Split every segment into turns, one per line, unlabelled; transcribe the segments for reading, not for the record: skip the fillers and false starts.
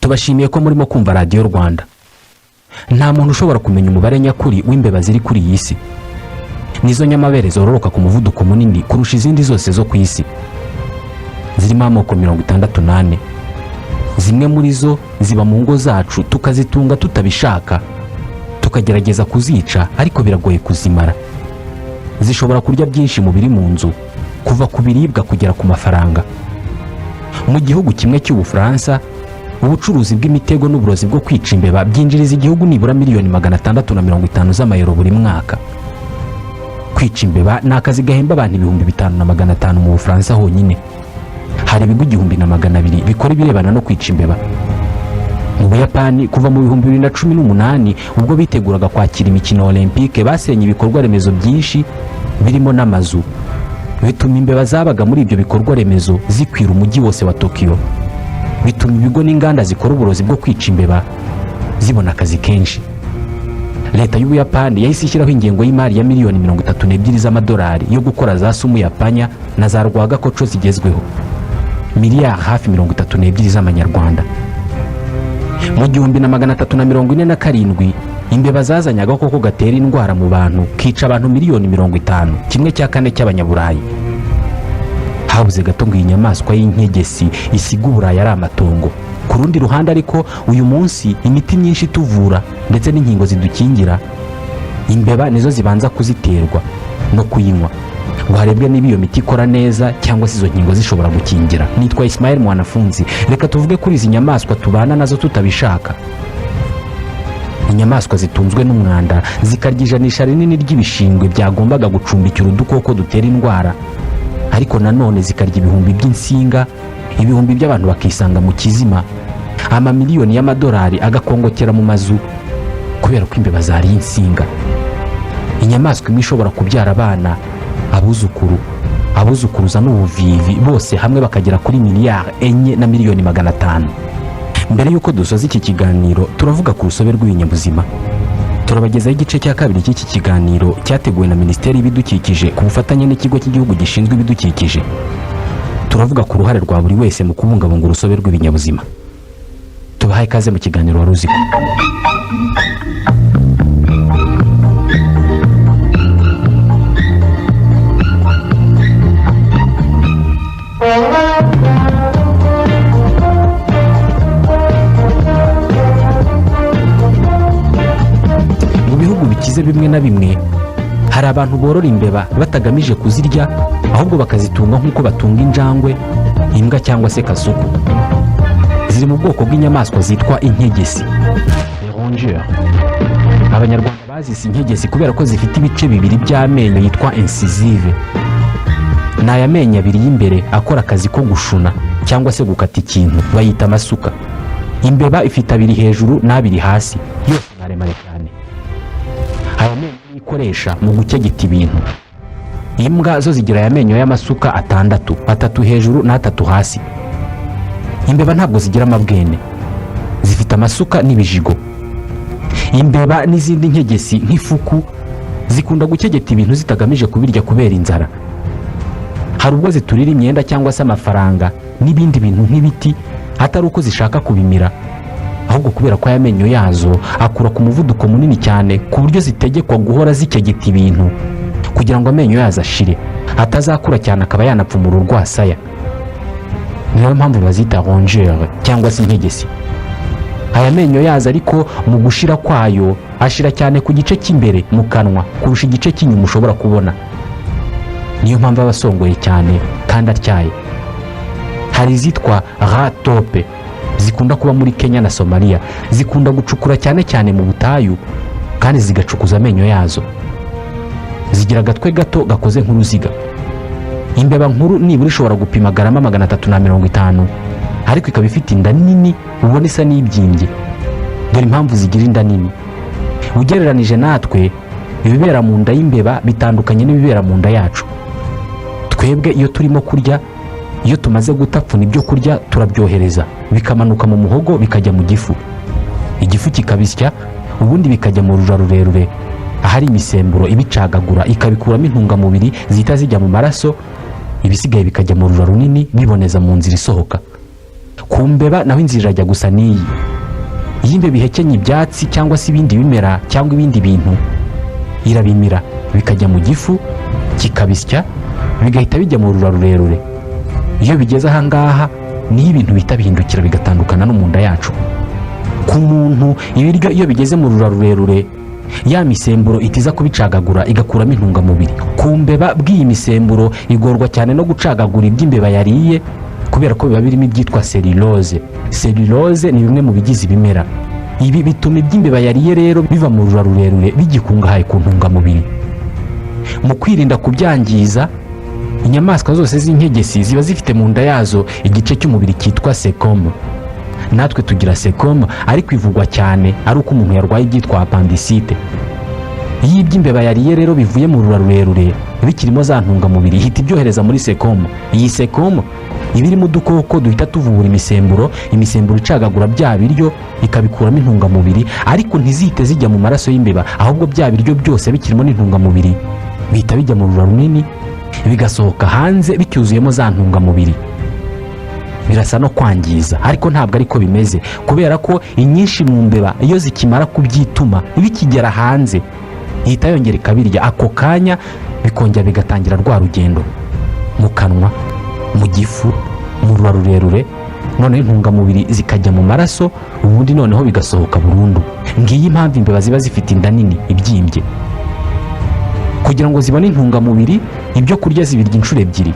Tubashimiye ko murimo kumva Radiyo Rwanda. Nta muntu ushobora kumenya umubare nyakuri w'imbeba ziri kuri iyi si. Nizo nyamabere zororoka ku muvuduko munini kurusha izindi zose zo ku isi. Zirimo amoko 64. Zimwe muri zo ziba mu ngo zacu, tukazitunga tutabishaka, tukagerageza kuzica, ariko biragoye kuzimara. Zishobora kurya byinshi mu biri mu nzu, kuva ku biribwa kugera ku mafaranga. Mu gihugu kimwe cy'Ubufaransa, ubucuruzi bw'imitego n'uburozi bwo kwica imbeba byinjiriza igihugu nibura miliyoni 650 z'amayero buri mwaka. Kwica imbeba ni akazi gahemba abantu 5500 mu Bufaransa honyine. Hari ibigo 1200 bikora ibirebana no kwica imbeba. Mu Buyapani, kuva mu 2018, ubwo biteguraga kwakira imikino olympique, basenye ibikorwa remezo byinshi birimo n'amazu, bituma imbeba zabaga muri ibyo bikorwa remezo zikwira umujyi wose wa Tokiyo. Bituma ibigo n'inganda zikora uburozi bwo kwica imbeba zibona akazi kenshi. Leta y'Ubuyapani yahise ishyiraho ingengo y'imari ya miliyoni 32 z'amadolari yo gukora za sumu ya panya na za rwagakoco zigezweho, miliyari hafi 32 z'amanyarwanda. Mu 1347, imbeba zazanye agakoko gatera indwara mu bantu, kica abantu miliyoni 50, kimwe cya kane cy'Abanyaburayi. Habuze gato ngo iyi nyamaswa y'inkegesi isiga Uburayi ari amatongo. Ku rundi ruhande ariko, uyu munsi imiti myinshi ituvura ndetse n'inkingo zidukingira, imbeba nizo zibanza kuziterwa no kuyinywa ngo harebwe niba iyo miti ikora neza cyangwa se izo nkingo zishobora gukingira. Nitwa Ismael Mwanafunzi. Reka tuvuge kuri izi nyamaswa tubana nazo tutabishaka, inyamaswa zitunzwe n'umwanda, zikarya ijanisha rinini ry'ibishingwe byagombaga gucumbikira udukoko dutera indwara, ariko nanone zikarya ibihumbi by'insinga, ibihumbi by'abantu bakisanga mu kizima, amamiliyoni y'amadolari agakongokera mu mazu kubera ko imbeba zariye insinga. Inyamaswa imwe ishobora kubyara abana, abuzukuru, abuzukuruza n'ubuvivi, bose hamwe bakagera kuri miliyari 4 na miliyoni 500. Mbere y'uko dusoza iki kiganiro, turavuga ku rusobe rw'ibinyabuzima. Turabagezaho igice cya kabiri cy'iki kiganiro cyateguwe na Minisiteri y'Ibidukikije ku bufatanye n'Ikigo cy'Igihugu gishinzwe Ibidukikije. Turavuga ku ruhare rwa buri wese mu kubungabunga urusobe rw'ibinyabuzima. Tubahaye ikaze mu kiganiro Wari Uzi Ko. Mu bihugu bikize bimwe na bimwe, hari abantu borora imbeba batagamije kuzirya, ahubwo bakazitunga nk'uko batunga injangwe, imbwa cyangwa se kasuku. Ziri mu bwoko bw'inyamaswa zitwa inkegesi, les rongeurs. Abanyarwanda bazise inkegesi kubera ko zifite ibice bibiri by'amenyo yitwa incisive. Ni aya menyo abiri y'imbere akora akazi ko gushuna cyangwa se gukata ikintu, bayita amasuka. Imbeba ifite abiri hejuru n'abiri hasi, yose maremare cyane. Aya menyo niyo ikoresha mu gukegeta ibintu. Imbwa zo zigira aya menyo y'amasuka atandatu, atatu hejuru n'atatu hasi. Imbeba ntabwo zigira amabwene, zifite amasuka n'ibijigo. Imbeba n'izindi nkegesi nk'ifuku zikunda gukegeta ibintu zitagamije kubirya kubera inzara. Hari ubwo ziturira imyenda cyangwa se amafaranga n'ibindi bintu nk'ibiti, atari uko zishaka kubimira, ahubwo kubera ko aya menyo yazo akura ku muvuduko munini cyane, ku buryo zitegekwa guhora zikegeta ibintu kugira ngo amenyo yazo ashire, atazakura cyane akaba yanapfumura urwasaya. Niyo mpamvu bazita rongeur cyangwa se inkegesi. Aya menyo yazo ariko, mu gushira kwayo, ashira cyane ku gice cy'imbere mu kanwa kurusha igice cy'inyuma ushobora kubona. Niyo mpamvu aba asongoye cyane kandi atyaye. Hari izitwa rat-taupe zikunda kuba muri Kenya na Somaliya. Zikunda gucukura cyane cyane mu butayu, kandi zigacukuza amenyo yazo. Zigira agatwe gato gakoze nk'uruziga. Imbeba nkuru nibura ishobora gupima garama 350, ariko ikaba ifite inda nini ubona isa n'ibyimbye. Dore impamvu zigira inda nini: ugereranije natwe, ibibera mu nda y'imbeba bitandukanye n'ibibera mu nda yacu. Twebwe iyo turimo kurya, iyo tumaze gutapfuna ibyo kurya, turabyohereza bikamanuka mu muhogo, bikajya mu gifu, igifu kikabisya, ubundi bikajya mu rura rurerure ahari imisemburo ibicagagura, ikabikuramo intungamubiri zihita zijya mu maraso, ibisigaye bikajya mu rura runini biboneza mu nzira isohoka. Ku mbeba naho inzira irajya gusa n'iyi. Iyo imbeba ihekenya ibyatsi cyangwa se ibindi bimera cyangwa ibindi bintu, irabimira bikajya mu gifu, kikabisya, bigahita bijya mu rura rurerure. Iyo bigeze aha ngaha niho ibintu bihita bihindukira, bigatandukana no mu nda yacu. Ku muntu, ibiryo iyo bigeze mu rura rurerure, ya misemburo itiza kubicagagura igakuramo intungamubiri. Ku mbeba bw'iyi misemburo igorwa cyane no gucagagura ibyo imbeba yariye, kubera ko biba birimo ibyitwa cellulose. Cellulose ni bimwe mu bigize ibimera. Ibi bituma ibyo imbeba yariye rero biva mu rura rurerure bigikungahaye ku ntungamubiri. Mu kwirinda kubyangiza, inyamaswa zose z'inkegesi ziba zifite mu nda yazo igice cy'umubiri cyitwa cæcum. Natwe tugira cæcum, ariko ivugwa cyane ari uko umuntu yarwaye ibyitwa appendicite. Iyo ibyo imbeba yariye rero bivuye mu rura rurerure bikirimo za ntungamubiri, ihita ibyohereza muri cæcum. Iyi cæcum iba irimo udukoko duhita tuvubura imisemburo, imisemburo icagagura bya biryo ikabikuramo intungamubiri, ariko ntizihite zijya mu maraso y'imbeba, ahubwo bya biryo byose bikirimo n'intungamubiri bihita bijya mu rura runini, bigasohoka hanze bicyuzuyemo za ntungamubiri. Birasa no kwangiza, ariko ntabwo ariko bimeze, kubera ko inyinshi mu mbeba iyo zikimara kubyituma bikigera hanze, ihita yongera ikabirya ako kanya, bikongera bigatangira rwa rugendo mu kanwa, mu gifu, mu rura rurerure, noneho intungamubiri zikajya mu maraso, ubundi noneho bigasohoka burundu. Ngiyi impamvu imbeba ziba zifite inda nini ibyimbye. Kugira ngo zibone intungamubiri, ibyo kurya zibirya inshuro ebyiri.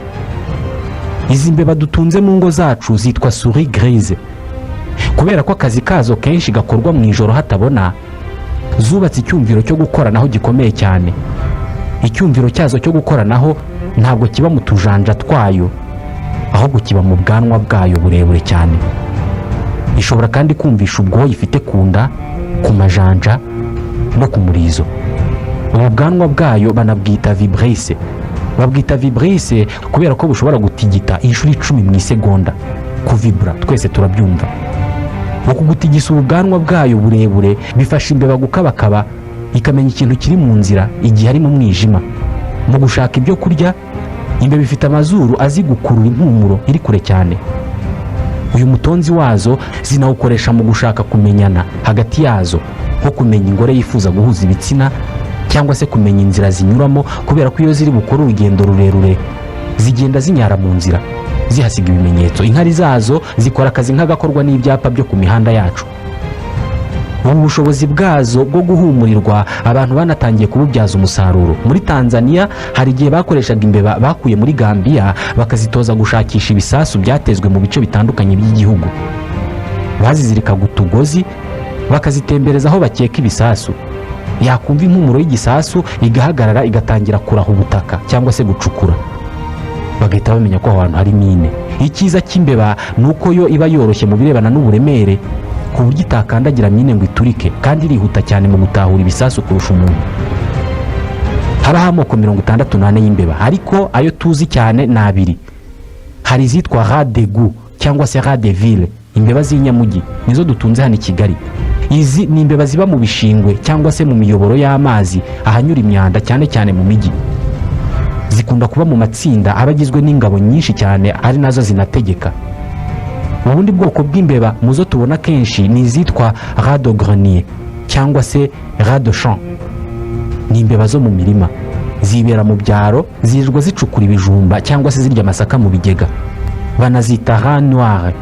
Izi mbeba dutunze mu ngo zacu zitwa souris grise. Kubera ko akazi kazo kenshi gakorwa mu ijoro hatabona, zubatse icyumviro cyo gukoranaho gikomeye cyane. Icyumviro cyazo cyo gukoranaho ntabwo kiba mu tujanja twayo, ahubwo kiba mu bwanwa bwayo burebure cyane. Ishobora kandi kumvisha ubwoya ifite ku nda, ku majanja no ku murizo. Ubu bwanwa bwayo banabwita vibrisses. Babwita vibrisses kubera ko bushobora gutigita inshuro 10 mu isegonda. Kuvibura twese turabyumva. Uku gutigisa ubu bwanwa bwayo burebure bifasha imbeba gukabakaba, ikamenya ikintu kiri mu nzira igihe ari mu mwijima. Mu gushaka ibyo kurya, imbeba ifite amazuru azi gukurura impumuro iri kure cyane. Uyu mutonzi wazo zinawukoresha mu gushaka kumenyana hagati yazo, nko kumenya ingore yifuza guhuza ibitsina cyangwa se kumenya inzira zinyuramo, kubera ko iyo ziri bukore urugendo rurerure zigenda zinyara mu nzira, zihasiga ibimenyetso. Inkari zazo zikora akazi nk'agakorwa n'ibyapa byo ku mihanda yacu. Ubu bushobozi bwazo bwo guhumurirwa abantu banatangiye kububyaza umusaruro. Muri Tanzania hari igihe bakoreshaga imbeba bakuye muri Gambiya, bakazitoza gushakisha ibisasu byatezwe mu bice bitandukanye by'igihugu. Bazizirikaga utugozi, bakazitembereza aho bakeka ibisasu. Yakumva impumuro y'igisasu igahagarara, igatangira kuraha ubutaka cyangwa se gucukura, bagahita bamenya ko aho hantu hari mine. Icyiza cy'imbeba ni uko yo iba yoroshye mu birebana n'uburemere, ku buryo itakandagira mine ngo iturike, kandi irihuta cyane mu gutahura ibisasu kurusha umuntu. Habaho amoko 64 y'imbeba, ariko ayo tuzi cyane ni abiri. Hari izitwa rat d'égout cyangwa se rat de ville, imbeba z'inyamujyi, nizo dutunze hano i Kigali. Izi ni imbeba ziba mu bishingwe cyangwa se mu miyoboro y'amazi, ahanyura imyanda, cyane cyane mu mijyi. Zikunda kuba mu matsinda aba agizwe n'ingabo nyinshi cyane, ari nazo zinategeka. Ubundi bwoko bw'imbeba mu zo tubona kenshi ni izitwa rat de grenier cyangwa se rat de champ. Ni imbeba zo mu mirima, zibera mu byaro, zirirwa zicukura ibijumba cyangwa se zirya amasaka mu bigega. Banazita rat noir,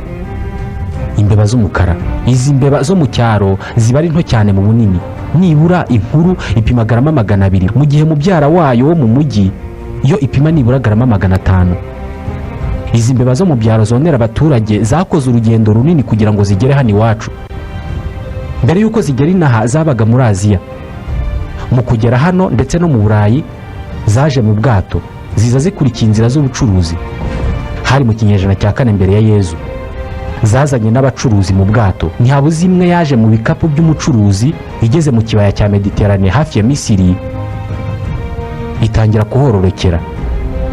imbeba z'umukara. Izi mbeba zo mu cyaro ziba ari nto cyane mu bunini, nibura inkuru ipima garama 200, mu gihe mubyara wayo wo mu mujyi yo ipima nibura garama 500. Izi mbeba zo mu byaro zonera abaturage zakoze urugendo runini kugira ngo zigere hano iwacu. Mbere y'uko zigera inaha zabaga muri Aziya. Mu kugera hano ndetse no mu Burayi zaje mu bwato, ziza zikurikiye inzira z'ubucuruzi. Hari mu kinyejana cya kane mbere ya Yezu. Zazanye n'abacuruzi mu bwato. Ntihabuze imwe yaje mu bikapu by'umucuruzi. Igeze mu kibaya cya Mediterane hafi ya Misiri itangira kuhororokera,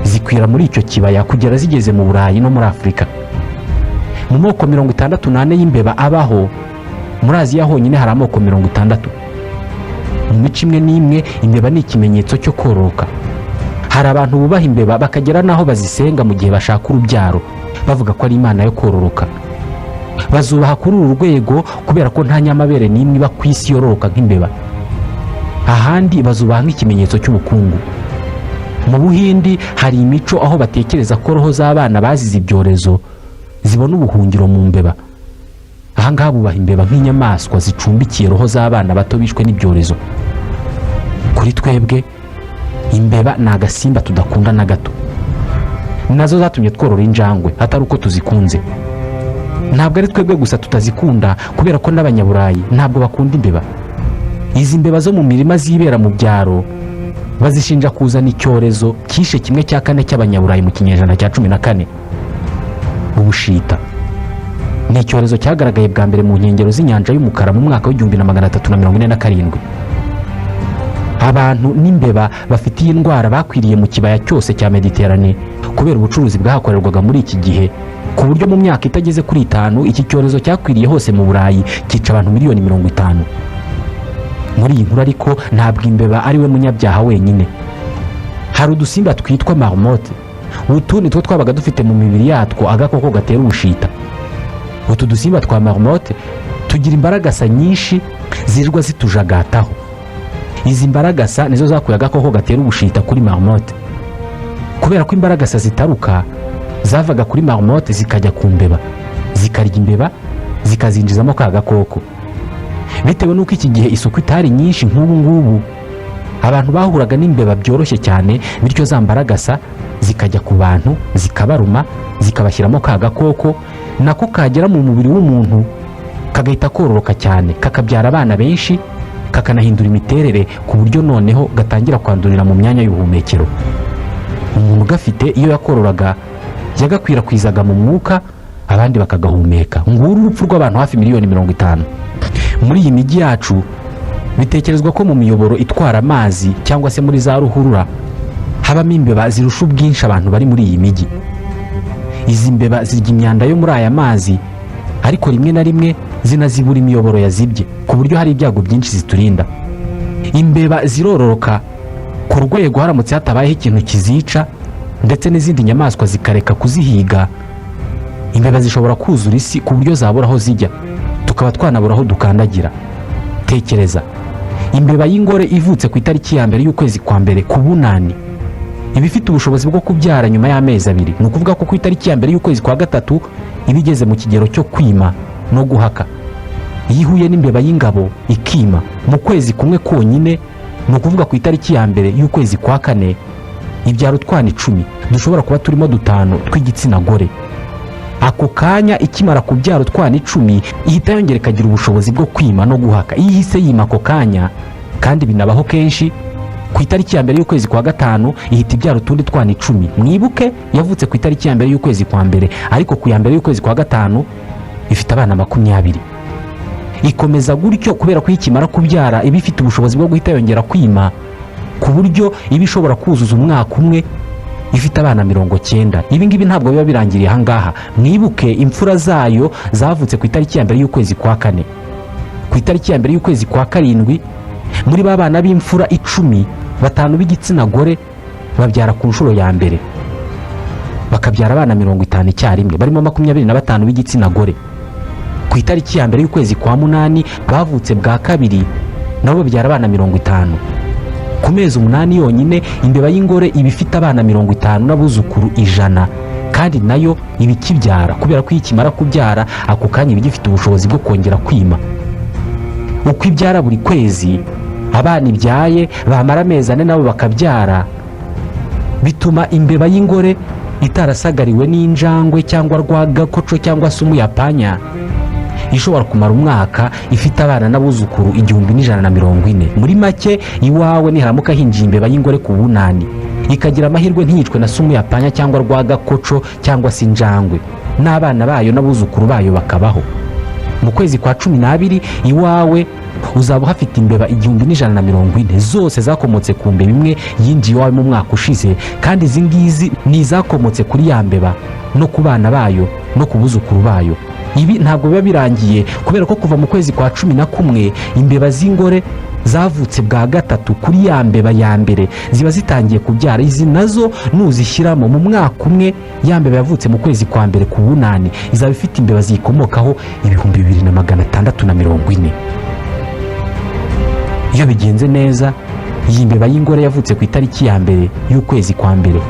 zikwira muri icyo kibaya kugera zigeze mu Burayi no muri Afurika. Mu moko 64 y'imbeba abaho, muri Aziya honyine hari amoko 60. Mu mico imwe n'imwe imbeba ni ikimenyetso cyo kororoka. Hari abantu bubaha imbeba bakagera n'aho bazisenga mu gihe bashaka urubyaro, bavuga ko ari imana yo kororoka. Bazubaha kuri uru rwego kubera ko nta nyamabere n'imwe iba ku isi yororoka nk'imbeba. Ahandi bazubaha nk'ikimenyetso cy'ubukungu. Mu Buhindi hari imico aho batekereza ko roho z'abana bazize ibyorezo zibona ubuhungiro mu mbeba. Ahangaha bubaha imbeba nk'inyamaswa zicumbikiye roho z'abana bato bishwe n'ibyorezo. Kuri twebwe, imbeba ni agasimba tudakunda na gato. Nazo zatumye tworora injangwe, atari uko tuzikunze. Ntabwo ari twebwe gusa tutazikunda, kubera ko n'Abanyaburayi ntabwo bakunda imbeba. Izi mbeba zo mu mirima zibera mu byaro bazishinja kuzana icyorezo cyishe 1/4 cy'Abanyaburayi mu kinyejana cya 14. Ubushita ni icyorezo cyagaragaye bwa mbere mu nkengero z'inyanja y'Umukara mu mwaka w'1347. Abantu n'imbeba bafite iyi ndwara bakwiriye mu kibaya cyose cya Mediterane kubera ubucuruzi bwahakorerwaga muri iki gihe, ku buryo mu myaka itageze kuri 5 iki cyorezo cyakwiriye hose mu Burayi, cyica abantu miliyoni 50. Muri iyi nkuru ariko, ntabwo imbeba ari we munyabyaha wenyine. Hari udusimba twitwa marmotte. Utu ni two twabaga dufite mu mibiri yatwo agakoko gatera ubushita. Utu dusimba twa marmotte tugira imbaragasa nyinshi zirirwa zitujagataho. Izi mbaragasa nizo zakuye agakoko gatera ubushita kuri marmotte. Kubera ko imbaragasa zitaruka, zavaga kuri marmotte zikajya ku mbeba, zikarya imbeba, zikazinjizamo ka gakoko. Bitewe n'uko iki gihe isuku itari nyinshi nk'ubu ngubu, abantu bahuraga n'imbeba byoroshye cyane, bityo za mbaragasa zikajya ku bantu, zikabaruma, zikabashyiramo ka gakoko, nako kagera mu mubiri w'umuntu kagahita kororoka cyane, kakabyara abana benshi, kakanahindura imiterere ku buryo noneho gatangira kwandurira mu myanya y'ubuhumekero. Umuntu ugafite iyo yakororaga yagakwirakwizaga mu mwuka, abandi bakagahumeka. Nguru urupfu rw'abantu hafi miliyoni 50. Muri iyi mijyi yacu, bitekerezwa ko mu miyoboro itwara amazi cyangwa se muri za ruhurura habamo imbeba zirusha ubwinshi abantu bari muri iyi mijyi. Izi mbeba zirya imyanda yo muri aya mazi, ariko rimwe na rimwe zinazibura imiyoboro yazibye, ku buryo hari ibyago byinshi ziturinda. Imbeba zirororoka ku rwego haramutse hatabayeho ikintu kizica, ndetse n'izindi nyamaswa zikareka kuzihiga, imbeba zishobora kuzura isi ku buryo zabura aho zijya, tukaba twanabura aho dukandagira. Tekereza imbeba y'ingore ivutse ku itariki ya 1 y'ukwezi kwa mbere ku bunani, iba ifite ubushobozi bwo kubyara nyuma y'amezi 2. Ni ukuvuga ko ku itariki ya 1 y'ukwezi kwa gatatu iba igeze mu kigero cyo kwima no guhaka. Iyo ihuye n'imbeba y'ingabo ikima, mu kwezi kumwe konyine, ni ukuvuga ku itariki ya 1 y'ukwezi kwa kane, ibyara utwana 10 dushobora kuba turimo dutanu tw'igitsina gore. Ako kanya ikimara kubyara utwana 10, ihita yongera ikagira ubushobozi bwo kwima no guhaka. Iyo ihise yima ako kanya, kandi binabaho kenshi, ku itariki ya 1 y'ukwezi kwa gatanu ihita ibyara utundi twana 10. Mwibuke, yavutse ku itariki ya 1 y'ukwezi kwa mbere, ariko ku ya 1 y'ukwezi kwa gatanu ifite abana 20. Ikomeza gutyo kubera ko iyo ikimara kubyara iba ifite ubushobozi bwo guhita yongera kwima, ku buryo iba ishobora kuzuza umwaka umwe ifite abana 90. Ibi ngibi ntabwo biba birangiriye ahangaha. Mwibuke, imfura zayo zavutse ku itariki ya 1 y'ukwezi kwa kane. Ku itariki ya 1 y'ukwezi kwa karindwi, muri ba bana b'imfura 10, batanu b'igitsina gore babyara ku nshuro ya mbere, bakabyara abana 50 icyarimwe, barimo 25 b'igitsina gore. Ku itariki ya 1 y'ukwezi kwa munani bavutse bwa kabiri, nabo babyara abana 50. Ku mezi 8 yonyine, imbeba y'ingore iba ifite abana 50 n'abuzukuru 100, kandi nayo iba ikibyara, kubera ko iyo ikimara kubyara ako kanya iba igifite ubushobozi bwo kongera kwima. Uko ibyara buri kwezi, abana ibyaye bamara amezi 4 nabo bakabyara, bituma imbeba y'ingore itarasagariwe n'injangwe cyangwa rwagakoco cyangwa se umuyapanya ishobora kumara umwaka ifite abana n'abuzukuru 1140. Muri make, iwawe niharamuka hinjiye imbeba y'ingore ku bunani, ikagira amahirwe ntiyicwe na sumuyapanya cyangwa rwagakoco cyangwa se injangwe, n'abana bayo n'abuzukuru bayo bakabaho, mu kwezi kwa 12 iwawe uzaba uhafite imbeba 1140, zose zakomotse ku mbeba imwe yinjiye iwawe mu mwaka ushize. Kandi izi ngizi ni izakomotse kuri ya mbeba no ku bana bayo no ku buzukuru bayo. Ibi ntabwo biba birangiye, kubera ko kuva mu kwezi kwa 11 imbeba z'ingore Zavutse bwa gatatu kuri ya mbeba ya mbere, ziba zitangiye kubyara. Izi nazo nuzishyiramo mu mwaka umwe, ya mbeba yavutse mu kwezi kwa mbere ku bunani izaba ifite imbeba ziyikomokaho 2640. Iyo bigenze neza, iyi mbeba y'ingore yavutse ku itariki ya mbere y'ukwezi kwa mbere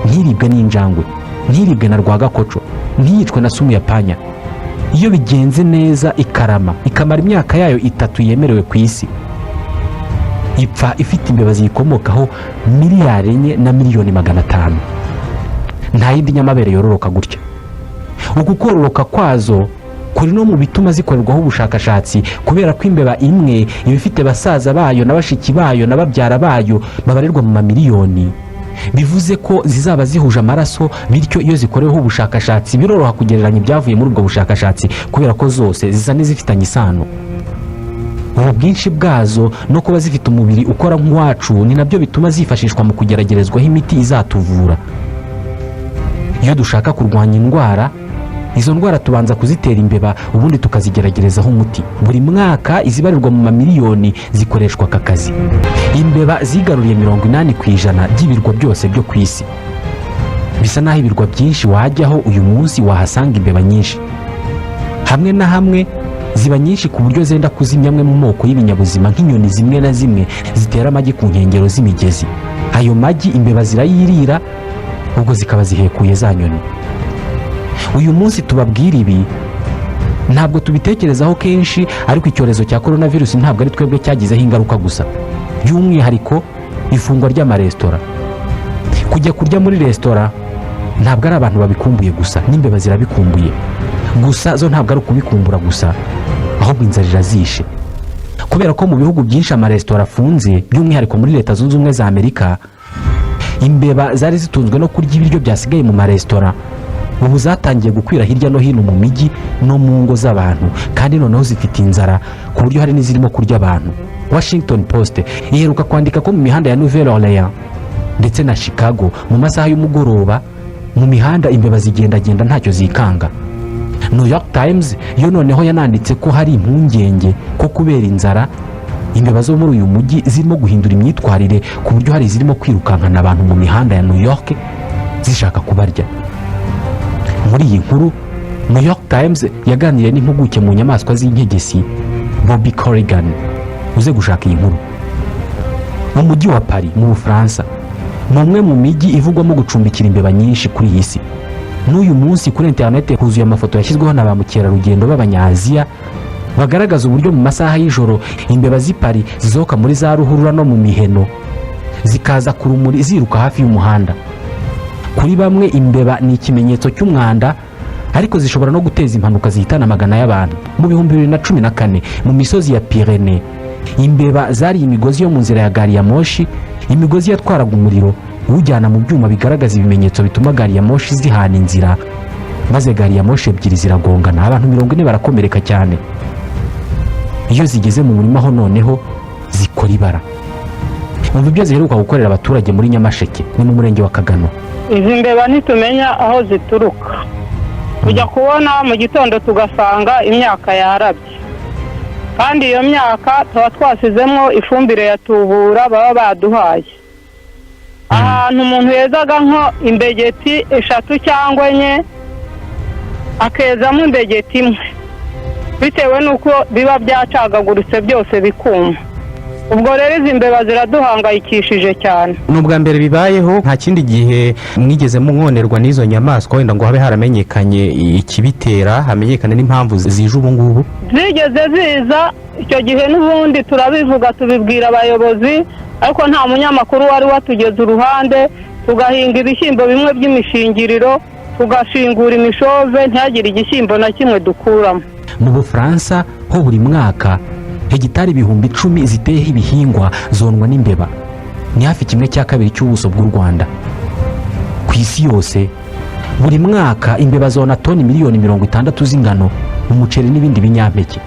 ntiribwe n'injangwe, ntiribwe na rwagakoco, ntiyicwe na sumu ya panya, iyo bigenze neza ikarama, ikamara imyaka yayo 3 yemerewe ku isi, ipfa ifite imbeba ziyikomokaho 4,5 miliyari. Nta yindi nyamabere yororoka gutya. Uku kororoka kwazo kuri no mu bituma zikorerwaho ubushakashatsi, kubera ko imbeba imwe iba ifite basaza bayo na bashiki bayo na babyara bayo babarirwa mu mamiliyoni, bivuze ko zizaba zihuje amaraso. Bityo iyo zikoreweho ubushakashatsi, biroroha kugereranya ibyavuye muri ubwo bushakashatsi, kubera ko zose zisa n'izifitanye isano. Ubu bwinshi bwazo no kuba zifite umubiri ukora nk'uwacu ni nabyo bituma zifashishwa mu kugeragerezwaho imiti izatuvura. Iyo dushaka kurwanya indwara, izo ndwara tubanza kuzitera imbeba, ubundi tukazigeragerezaho umuti. Buri mwaka izibarirwa mu mamiliyoni zikoreshwa aka kazi. Imbeba zigaruriye 80% by'ibirwa byose byo ku isi. Bisa n'aho ibirwa byinshi wajyaho uyu munsi wahasanga imbeba nyinshi. Hamwe na hamwe ziba nyinshi ku buryo zenda kuzimya amwe mu moko y'ibinyabuzima, nk'inyoni zimwe na zimwe zitera amagi ku nkengero z'imigezi. Ayo magi imbeba zirayirira, ubwo zikaba zihekuye za nyoni. Uyu munsi tubabwira ibi, ntabwo tubitekerezaho kenshi, ariko icyorezo cya korona virusi ntabwo ari twebwe cyagizeho ingaruka gusa. By'umwihariko ifungwa ry'amaresitora, kujya kurya muri resitora, ntabwo ari abantu babikumbuye gusa, n'imbeba zirabikumbuye. Gusa zo ntabwo ari ukubikumbura gusa, ahubwo inzara irazishe, kubera ko mu bihugu byinshi amaresitora afunze, by'umwihariko muri Leta Zunze Ubumwe za Amerika. Imbeba zari zitunzwe no kurya ibiryo byasigaye mu maresitora ubu zatangiye gukwira hirya no hino mu mijyi no mu ngo z'abantu, kandi noneho zifite inzara ku buryo hari n'izirimo kurya abantu. Washington Post iheruka kwandika ko mu mihanda ya Nouvelle Orleans ndetse na Chicago, mu masaha y'umugoroba, mu mihanda imbeba zigendagenda ntacyo zikanga. New York Times yo noneho yananditse ko hari impungenge ko kubera inzara, imbeba zo muri uyu mujyi zirimo guhindura imyitwarire, ku buryo hari izirimo kwirukankana abantu mu mihanda ya New York zishaka kubarya. Muri iyi nkuru, New York Times yaganiriye n'impuguke mu nyamaswa z'inkegesi, Bobby Corrigan. Uze gushaka iyi nkuru. Mu mujyi wa Paris mu Bufaransa ni umwe mu mijyi ivugwamo gucumbikira imbeba nyinshi kuri iyi si. N'uyu munsi kuri interineti huzuye amafoto yashyizweho na ba mukerarugendo b'Abanyaziya bagaragaza uburyo mu masaha y'ijoro imbeba z'i Paris zisohoka muri za ruhurura no mu miheno, zikaza ku rumuri ziruka hafi y'umuhanda. Kuri bamwe imbeba ni ikimenyetso cy'umwanda, ariko zishobora no guteza impanuka zihitana amagana y'abantu. Mu 2014, mu misozi ya Pirene, imbeba zariye imigozi yo mu nzira ya gari ya moshi, imigozi yatwaraga umuriro iwujyana mu byuma bigaragaza ibimenyetso bituma gari ya moshi zihana inzira, maze gari ya moshi ebyiri ziragongana, abantu 40 barakomereka cyane. Iyo zigeze mu murima ho noneho zikora ibara. Umva ibyo ziheruka gukorera abaturage muri Nyamasheke, ni mu murenge wa Kagano.
Izi mbeba ntitumenya aho zituruka. Tujya kubona mu gitondo tugasanga imyaka yarabye, kandi iyo myaka tuba twasizemo ifumbire ya tubura baba baduhaye. Ahantu umuntu yezaga nko imbegeti eshatu cyangwa enye, akezamo imbegeti imwe, bitewe n'uko biba byacagaguritse byose bikuma. Ubwo rero izi mbeba ziraduhangayikishije cyane.
Ni ubwa mbere bibayeho? Nta kindi gihe mwigeze mwonerwa n'izo nyamaswa, wenda ngo habe haramenyekanye ikibitera, hamenyekane n'impamvu zije ubu ngubu?
Zigeze ziza icyo gihe n'ubundi turabivuga, tubibwira abayobozi, ariko nta munyamakuru wari watugeze uruhande. Tugahinga ibishyimbo bimwe by'imishingiriro, tugashingura imishove, ntihagire igishyimbo na kimwe dukuramo.
Mu Bufaransa ho buri mwaka hegitari 10,000 ziteyeho ibihingwa zonwa n'imbeba, ni hafi kimwe cya kabiri cy'ubuso bw'u Rwanda. Ku isi yose buri mwaka imbeba zona toni miliyoni 60 z'ingano, umuceri n'ibindi binyampeke.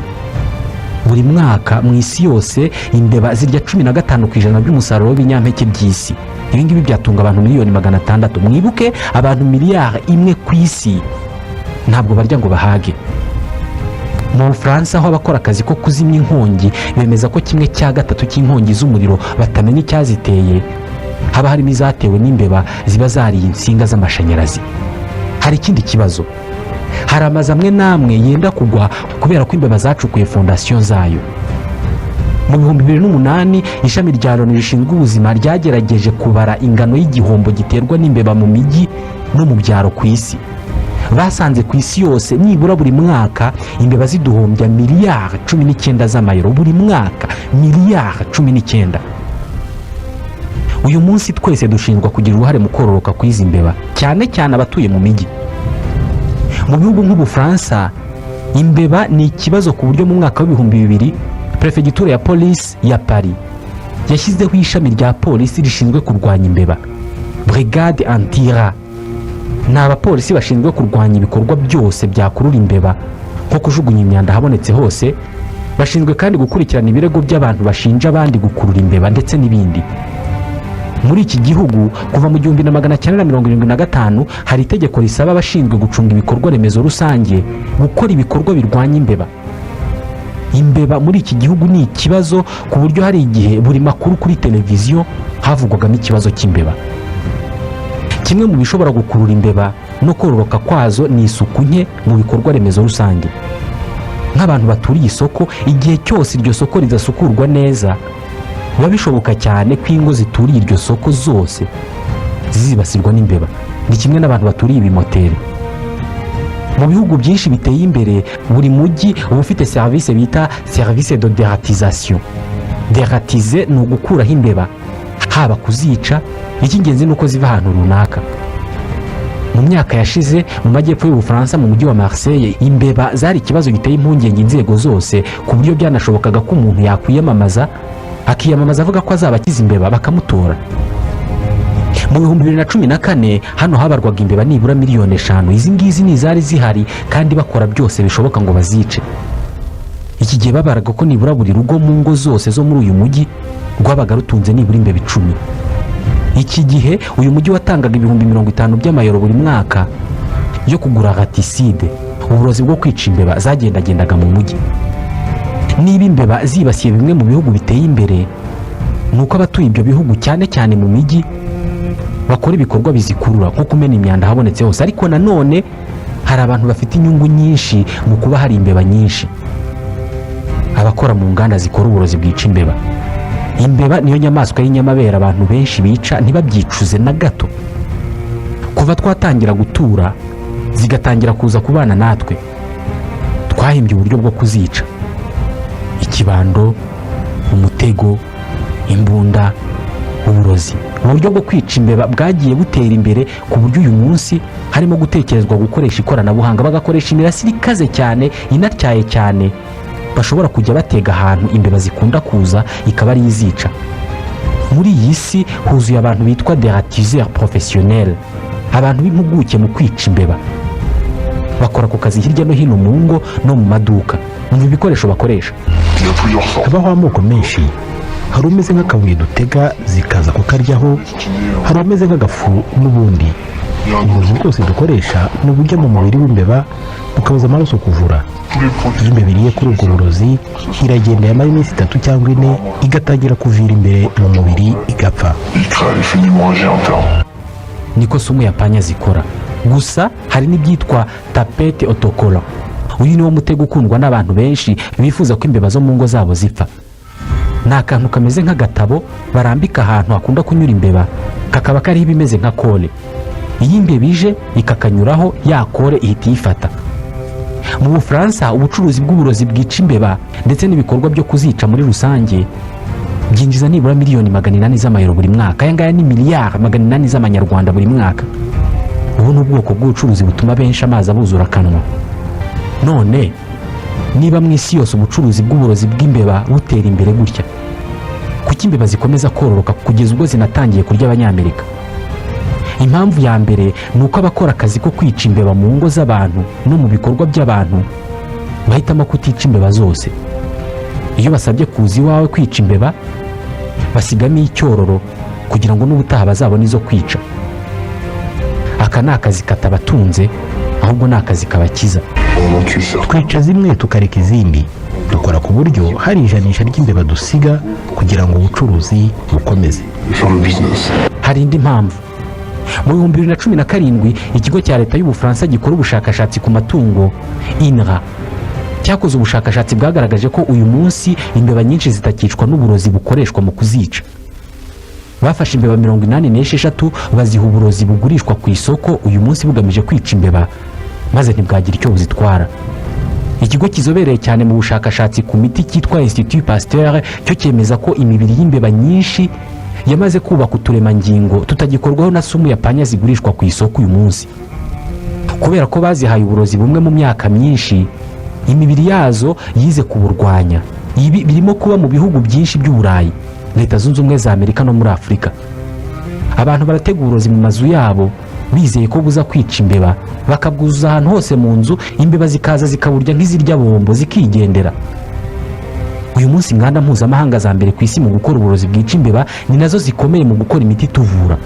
Buri mwaka mu isi yose imbeba zirya 15% by'umusaruro w'ibinyampeke by'isi. Ibi ngibi byatunga abantu miliyoni 600. Mwibuke, abantu miliyari 1 ku isi ntabwo barya ngo bahage. Mu Bufaransa, aho abakora akazi ko kuzimya inkongi bemeza ko kimwe cya gatatu cy'inkongi z'umuriro batamenya icyaziteye, haba harimo izatewe n'imbeba ziba zariye insinga z'amashanyarazi. Hari ikindi kibazo: hari amazu amwe n'amwe yenda kugwa kubera ko imbeba zacukuye fondasiyo zayo. Mu 2008, ishami rya Loni rishinzwe ubuzima ryagerageje kubara ingano y'igihombo giterwa n'imbeba mu mijyi no mu byaro ku isi. Basanze ku isi yose nibura buri mwaka imbeba ziduhombya miliyari 19 z'amayero buri mwaka, miliyari 19. Uyu munsi twese dushinjwa kugira uruhare mu kororoka kw'izi mbeba, cyane cyane abatuye mu mijyi. Mu bihugu nk'Ubufaransa, imbeba ni ikibazo ku buryo mu mwaka wa 2000 perefegitura ya polisi ya Paris yashyizeho ishami rya polisi rishinzwe kurwanya imbeba, brigade anti-rats. Ni abapolisi bashinzwe kurwanya ibikorwa byose byakurura imbeba, nko kujugunya imyanda ahabonetse hose. Bashinzwe kandi gukurikirana ibirego by'abantu bashinja abandi gukurura imbeba ndetse n'ibindi. Muri iki gihugu, kuva mu 1975, hari itegeko risaba abashinzwe gucunga ibikorwa remezo rusange gukora ibikorwa birwanya imbeba. Imbeba muri iki gihugu ni ikibazo ku buryo hari igihe buri makuru kuri televiziyo havugwagamo ikibazo cy'imbeba. Kimwe mu bishobora gukurura imbeba no kororoka kwazo ni isuku nke mu bikorwa remezo rusange, nk'abantu baturiye isoko. Igihe cyose iryo soko ridasukurwa neza, biba bishoboka cyane ko ingo zituriye iryo soko zose zizibasirwa n'imbeba. Ni kimwe n'abantu baturiye ibimoteri. Mu bihugu byinshi biteye imbere, buri mujyi uba ufite serivisi bita service de dératisation. Dératiser ni ugukuraho imbeba, haba kuzica, icy'ingenzi ni uko ziva ahantu runaka. Mu myaka yashize, mu majyepfo y'Ubufaransa, mu mujyi wa Marseille, imbeba zari ikibazo giteye impungenge inzego zose, ku buryo byanashobokaga ko umuntu yakwiyamamaza, akiyamamaza avuga ko azaba akiza imbeba, bakamutora. Mu 2014, hano habarwaga imbeba nibura miliyoni 5. Izi ngizi ni izari zihari kandi bakora byose bishoboka ngo bazice. Iki gihe babaraga ko nibura buri rugo mu ngo zose zo muri uyu mujyi rwabaga rutunze nibura imbeba 10. Iki gihe uyu mujyi watangaga 50,000 by'amayero buri mwaka yo kugura raticide, uburozi bwo kwica imbeba zagendagendaga mu mujyi. Niba imbeba zibasiye bimwe mu bihugu biteye imbere, ni uko abatuye ibyo bihugu, cyane cyane mu mijyi, bakora ibikorwa bizikurura, nko kumena imyanda ahabonetse hose. Ariko nanone hari abantu bafite inyungu nyinshi mu kuba hari imbeba nyinshi: abakora mu nganda zikora uburozi bwica imbeba. Imbeba niyo nyamaswa y'inyamabere abantu benshi bica ntibabyicuze na gato. Kuva twatangira gutura, zigatangira kuza kubana natwe, twahimbye uburyo bwo kuzica: ikibando, umutego, imbunda, uburozi. Uburyo bwo kwica imbeba bwagiye butera imbere, ku buryo uyu munsi harimo gutekerezwa gukoresha ikoranabuhanga, bagakoresha imirasire ikaze cyane, inatyaye cyane, bashobora kujya batega ahantu imbeba zikunda kuza, ikaba ariyo izica. Muri iyi si huzuye abantu bitwa dératiseurs professionnels, abantu b'impuguke mu kwica imbeba. Bakora ku kazi hirya no hino mu ngo no mu maduka. Umva ibikoresho bakoresha.
Il y a plusieurs sortes.
Habaho amoko menshi: hari umeze nk'akabuye dutega zikaza kukaryaho, hari umeze nk'agafu n'ubundi. Uburozi bwose dukoresha ni ubujya mu mubiri w'imbeba bukabuza amaraso kuvura.
Tous les produits.
Iyo imbeba iriye kuri ubwo burozi, iragenda, yamara iminsi 3 cyangwa 4, igatangira kuvira imbere mu mubiri, igapfa.
Il crée une hémorragie interne.
Niko sumu ya panya zikora. Gusa hari n'ibyitwa tapette autocollant. Uyu niwo mutego ukundwa n'abantu benshi bifuza ko imbeba zo mu ngo zabo zipfa. Ni akantu kameze nk'agatabo barambika ahantu hakunda kunyura imbeba, kakaba kariho ibimeze nka colle. Iyo imbeba ije ikakanyuraho, ya colle ihita iyifata. Mu Bufaransa, ubucuruzi bw'uburozi bwica imbeba ndetse n'ibikorwa byo kuzica muri rusange byinjiza nibura miliyoni 800 z'amayero buri mwaka. Aya ngaya ni miliyari 800 z'amanyarwanda buri mwaka. Ubu ni ubwoko bw'ubucuruzi butuma benshi amazi abuzura akanwa. None niba mu isi yose ubucuruzi bw'uburozi bw'imbeba butera imbere gutya, kuki imbeba zikomeza kororoka kugeza ubwo zinatangiye kurya Abanyamerika? Impamvu ya mbere ni uko abakora akazi ko kwica imbeba mu ngo z'abantu no mu bikorwa by'abantu bahitamo kutica imbeba zose. Iyo basabye kuza iwawe kwica imbeba, basigamo icyororo kugira ngo n'ubutaha bazabone izo kwica. Aka ni akazi katabatunze, ahubwo ni akazi kabakiza.
On en tue certains.
Twica zimwe tukareka izindi. Dukora ku buryo hari ijanisha ry'imbeba dusiga kugira ngo ubucuruzi bukomeze.
Et faire le business.
Hari indi mpamvu. Mu 2017, ikigo cya leta y'Ubufaransa gikora ubushakashatsi ku matungo, INRA, cyakoze ubushakashatsi bwagaragaje ko uyu munsi imbeba nyinshi zitakicwa n'uburozi bukoreshwa mu kuzica. Bafashe imbeba 86, baziha uburozi bugurishwa ku isoko uyu munsi bugamije kwica imbeba, maze ntibwagira icyo buzitwara. Ikigo kizobereye cyane mu bushakashatsi ku miti cyitwa Institut Pasteur cyo cyemeza ko imibiri y'imbeba nyinshi yamaze kubaka uturemangingo tutagikorwaho na sumu ya panya zigurishwa ku isoko uyu munsi. Kubera ko bazihaye uburozi bumwe mu myaka myinshi, imibiri yazo yize kuburwanya. Ibi birimo kuba mu bihugu byinshi by'Uburayi, Leta Zunze Ubumwe za Amerika no muri Afurika. Abantu baratega uburozi mu mazu yabo bizeye ko buza kwica imbeba, bakabwuzuza ahantu hose mu nzu, imbeba zikaza zikaburya nk'izirya bombo, zikigendera. Uyu munsi inganda mpuzamahanga za mbere ku isi mu gukora uburozi bwica imbeba ni nazo zikomeye mu gukora imiti ituvura.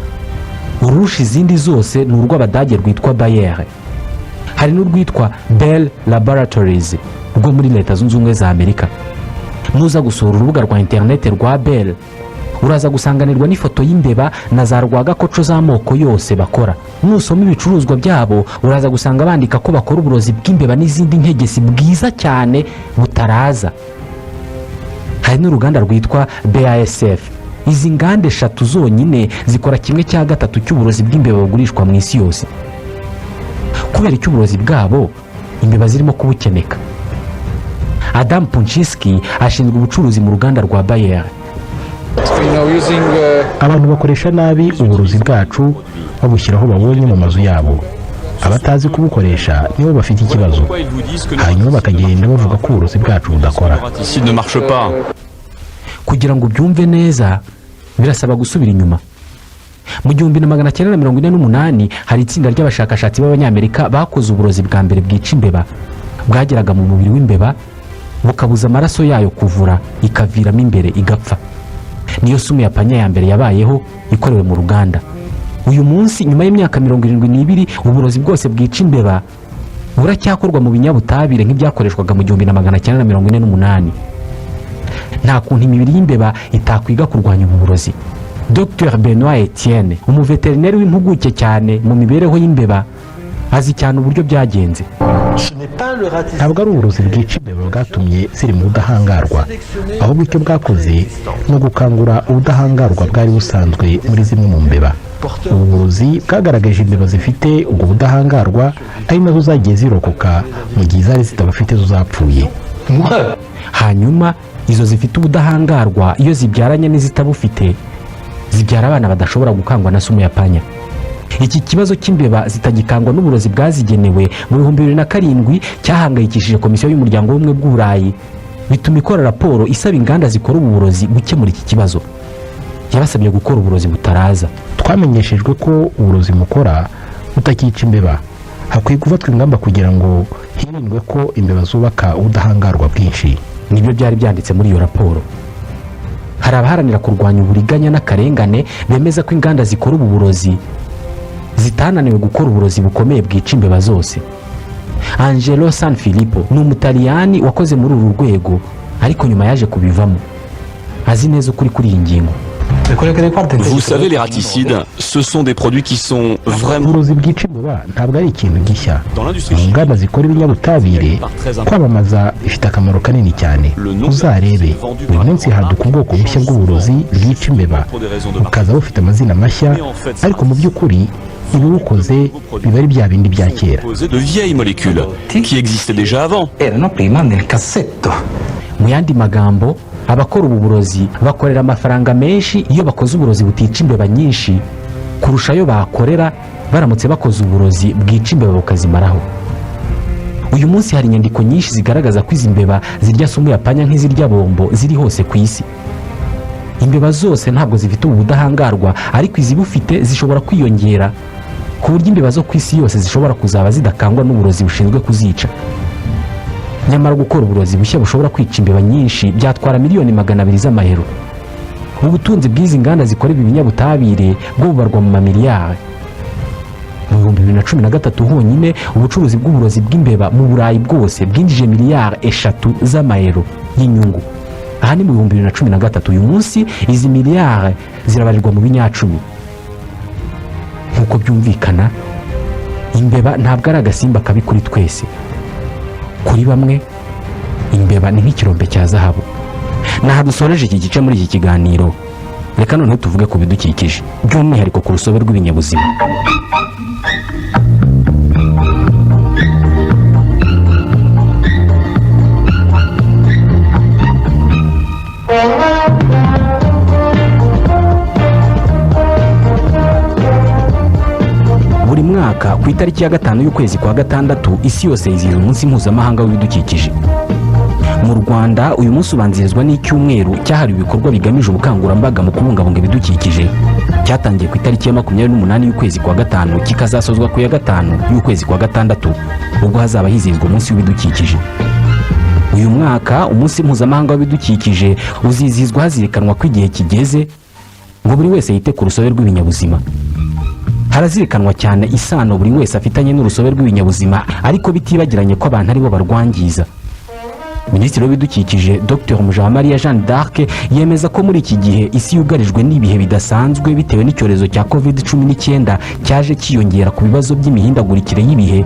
Ururusha izindi zose ni urw'Abadage rwitwa Bayer. Hari n'urwitwa Bell Laboratories rwo muri Leta Zunze Ubumwe za Amerika. Nuza gusura urubuga rwa interineti rwa Bell, uraza gusanganirwa n'ifoto y'imbeba na za rwagakoco z'amoko yose bakora. Nusoma ibicuruzwa byabo, uraza gusanga bandika ko bakora uburozi bw'imbeba n'izindi ntegesi bwiza cyane butaraza. Hari n'uruganda rwitwa BASF. Izi nganda eshatu zonyine zikora 1/3 cy'uburozi bw'imbeba bugurishwa mu isi yose. Kubera icyo uburozi bwabo imbeba zirimo kubukeneka? Adam Punchinski ashinzwe ubucuruzi mu ruganda rwa Bayer.
Abantu bakoresha nabi uburozi bwacu, babushyira aho babonye mu mazu yabo. Abatazi kubukoresha nibo bafite ikibazo, hanyuma bakagenda bavuga ko uburozi bwacu budakora.
Ici ne marche pas.
Kugira ngo ubyumve neza birasaba gusubira inyuma. Mu 1948 hari itsinda ry'abashakashatsi b'Abanyamerika bakoze uburozi bwa mbere bwica imbeba, bwageraga mu mubiri w'imbeba bukabuza amaraso yayo kuvura, ikaviramo imbere igapfa. Niyo sumu ya panya ya mbere yabayeho ikorewe mu ruganda. Uyu munsi, nyuma y'imyaka 72, uburozi bwose bwica imbeba buracyakorwa mu binyabutabire nk'ibyakoreshwaga mu 1948. Nta kuntu imibiri y'imbeba itakwiga kurwanya ubu burozi. Dr Benoit Etienne, umuveterineri w'impuguke cyane mu mibereho y'imbeba, azi cyane uburyo byagenze.
Ntabwo ari uburozi bwica imbeba bwatumye ziri mu budahangarwa, ahubwo icyo bwakoze ni ugukangura ubudahangarwa bwari busanzwe muri zimwe mu mbeba. Ubu burozi bwagaragaje imbeba zifite ubwo budahangarwa, ari nazo zagiye zirokoka, mu gihe izari zitabufite zo zapfuye.
Hanyuma izo zifite ubudahangarwa iyo zibyaranye n'izitabufite, zibyara abana badashobora gukangwa na sumu ya panya. Iki kibazo cy'imbeba zitagikangwa n'uburozi bwazigenewe, mu 2007 cyahangayikishije Komisiyo y'Umuryango w'Ubumwe bw'Uburayi, bituma ikora raporo isaba inganda zikora ubu burozi gukemura iki kibazo. Yabasabye gukora uburozi butaraza.
Twamenyeshejwe ko uburozi mukora butakica imbeba. Hakwiye gufatwa ingamba kugira ngo hirindwe ko imbeba zubaka ubudahangarwa bwinshi.
Nibyo byari byanditse muri iyo raporo. Hari abaharanira kurwanya uburiganya n'akarengane bemeza ko inganda zikora ubu burozi zitananiwe gukora uburozi bukomeye bwica imbeba zose. Angelo San Filippo ni Umutaliyani wakoze muri uru rwego, ariko nyuma yaje kubivamo. Azi neza ukuri kuri iyi ngingo.
Vous savez, les raticides, ce sont des produits qui sont vraiment
Uburozi bwica imbeba ntabwo ari ikintu gishya.
Dans l'industrie
Mu nganda zikora ibinyabutabire, kwamamaza bifite akamaro kanini cyane. Uzarebe, buri munsi haduka ubwoko bushya bw'uburozi bwica imbeba, bukaza bufite amazina mashya, ariko mu by'ukuri ibibukoze biba ari bya bindi bya kera.
Composés de vieilles molécules qui existaient déjà avant.
Erano prima nel cassetto.
Mu yandi magambo, abakora ubu burozi bakorera amafaranga menshi iyo bakoze uburozi butica imbeba nyinshi kurusha ayo bakorera baramutse bakoze uburozi bwica imbeba bukazimaraho. Uyu munsi hari inyandiko nyinshi zigaragaza ko izi mbeba zirya sumu ya panya nk'izirya bombo ziri hose ku isi. Imbeba zose ntabwo zifite ubu budahangarwa, ariko izibufite zishobora kwiyongera ku buryo imbeba zo ku isi yose zishobora kuzaba zidakangwa n'uburozi bushinzwe kuzica. Nyamara gukora uburozi bushya bushobora kwica imbeba nyinshi byatwara miliyoni 200 z'amayero. Ubutunzi bw'izi nganda zikora ibi binyabutabire bwo bubarwa mu mamiliyari. Mu 2013 honyine, ubucuruzi bw'uburozi bw'imbeba mu Burayi bwose bwinjije miliyari 3 z'amayero y'inyungu. Aha ni mu 2013. Uyu munsi izi miliyari zirabarirwa mu binyacumi. Nk'uko byumvikana, imbeba ntabwo ari agasimba kabi kuri twese. Kuri bamwe, imbeba ni nk'ikirombe cya zahabu. Naha dusoreje iki gice muri iki kiganiro. Reka noneho tuvuge ku bidukikije, by'umwihariko ku rusobe rw'ibinyabuzima. Buri mwaka ku itariki ya 5 y'ukwezi kwa 6, isi yose yizihiza umunsi mpuzamahanga w'ibidukikije. Mu Rwanda, uyu munsi ubanzirizwa n'icyumweru cyahariwe ibikorwa bigamije ubukangurambaga mu kubungabunga ibidukikije, cyatangiye ku itariki ya 28 y'ukwezi kwa 5, kikazasozwa ku ya 5 y'ukwezi kwa 6, ubwo hazaba hizihizwa umunsi w'ibidukikije. Uyu mwaka, umunsi mpuzamahanga w'ibidukikije uzizihizwa hazirikanwa ko igihe kigeze ngo buri wese yite ku rusobe rw'ibinyabuzima. Harazirikanwa cyane isano buri wese afitanye n'urusobe rw'ibinyabuzima, ariko bitibagiranye ko abantu aribo barwangiza. Minisitiri w'Ibidukikije, Dr Mujawamariya Jeanne d'Arc, yemeza ko muri iki gihe isi yugarijwe n'ibihe bidasanzwe bitewe n'icyorezo cya COVID-19 cyaje cyiyongera ku bibazo by'imihindagurikire y'ibihe,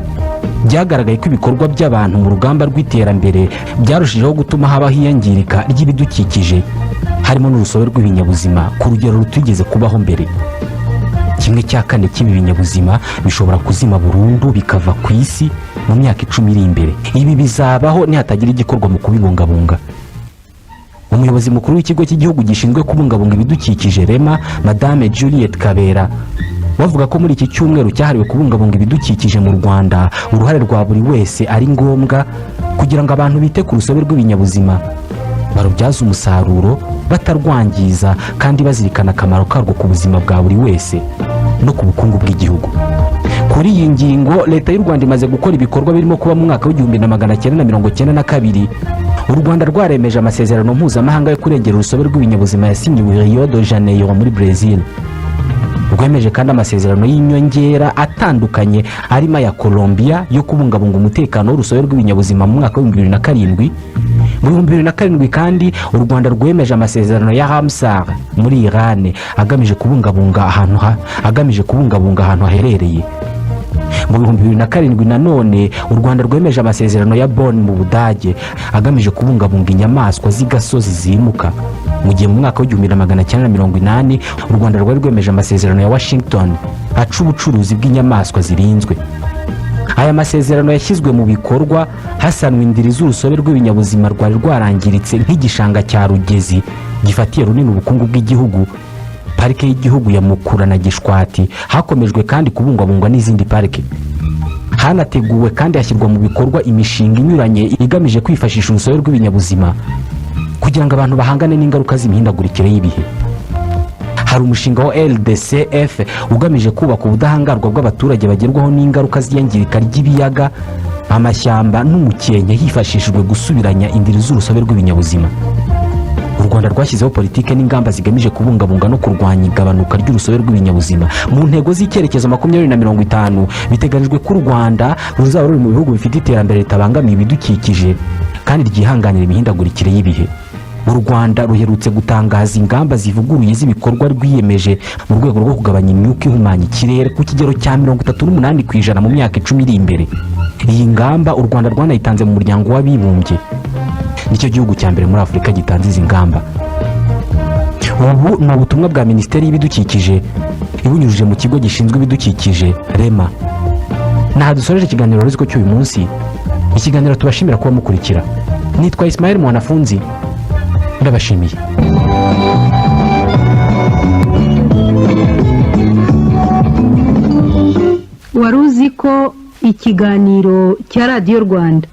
byagaragaye ko ibikorwa by'abantu mu rugamba rw'iterambere byarushijeho gutuma habaho iyangirika ry'ibidukikije, harimo n'urusobe rw'ibinyabuzima, ku rugero rutigeze kubaho mbere. 1/4 cy'ibi binyabuzima bishobora kuzima burundu, bikava ku isi mu myaka 10 iri imbere. Ibi bizabaho nihatagira igikorwa mu kubibungabunga. Umuyobozi mukuru w'Ikigo cy'Igihugu gishinzwe kubungabunga ibidukikije, REMA, Madame Juliet Kabera, bavuga ko muri iki cyumweru cyahariwe kubungabunga ibidukikije mu Rwanda, uruhare rwa buri wese ari ngombwa kugira ngo abantu bite ku rusobe rw'ibinyabuzima, barubyaze umusaruro batarwangiza, kandi bazirikana akamaro karwo ku buzima bwa buri wese no ku bukungu bw'igihugu. Kuri iyi ngingo, Leta y'u Rwanda imaze gukora ibikorwa birimo kuba mu mwaka w'1992 u Rwanda rwaremeje amasezerano mpuzamahanga yo kurengera urusobe rw'ibinyabuzima yasinyiwe Rio de Janeiro muri Brazil. Rwemeje kandi amasezerano y'inyongera atandukanye, arimo aya Colombia yo kubungabunga umutekano w'urusobe rw'ibinyabuzima mu mwaka w'2007. Mu 2007 kandi, u Rwanda rwemeje amasezerano ya Ramsar muri Iran, agamije kubungabunga ahantu haherereye. Mu 2007 nanone, u Rwanda rwemeje amasezerano ya Bonn mu Budage, agamije kubungabunga inyamaswa z'igasozi zimuka, mu gihe mu mwaka w'1980 u Rwanda rwari rwemeje amasezerano ya Washington aca ubucuruzi bw'inyamaswa zirinzwe. Aya masezerano yashyizwe mu bikorwa, hasanwa indiri z'urusobe rw'ibinyabuzima rwari rwarangiritse, nk'igishanga cya Rugezi gifatiye runini ubukungu bw'igihugu, Parike y'Igihugu ya Mukura na Gishwati. Hakomejwe kandi kubungwabungwa n'izindi parike. Hanateguwe kandi hashyirwa mu bikorwa imishinga inyuranye igamije kwifashisha urusobe rw'ibinyabuzima kugira ngo abantu bahangane n'ingaruka z'imihindagurikire y'ibihe. Hari umushinga wa LDCF ugamije kubaka ubudahangarwa bw'abaturage bagerwaho n'ingaruka z'iyangirika ry'ibiyaga, amashyamba n'umukenke, hifashishijwe gusubiranya indiri z'urusobe rw'ibinyabuzima. U Rwanda rwashyizeho politiki n'ingamba zigamije kubungabunga no kurwanya igabanuka ry'urusobe rw'ibinyabuzima. Mu ntego z'icyerekezo 2050, biteganijwe ko u Rwanda ruzaba ruri mu bihugu bifite iterambere ritabangamiye ibidukikije kandi ryihanganira imihindagurikire y'ibihe. U Rwanda ruherutse gutangaza ingamba zivuguruye z'ibikorwa rwiyemeje mu rwego rwo kugabanya imyuka ihumanya ikirere ku kigero cya 38% mu myaka 10 iri imbere. Iyi ngamba u Rwanda rwanayitanze mu Muryango w'Abibumbye. Nicyo gihugu cya mbere muri Afurika gitanze izi ngamba. Ubu ni ubutumwa bwa Minisiteri y'Ibidukikije ibinyujije mu Kigo gishinzwe Ibidukikije, REMA. Naha dusoreje ikiganiro Rusiko cy'uyu munsi, ikiganiro tubashimira kuba mukurikira. Nitwa Ismael Mwanafunzi, ndabashimiye.
Wari uzi ko ikiganiro cya Radiyo Rwanda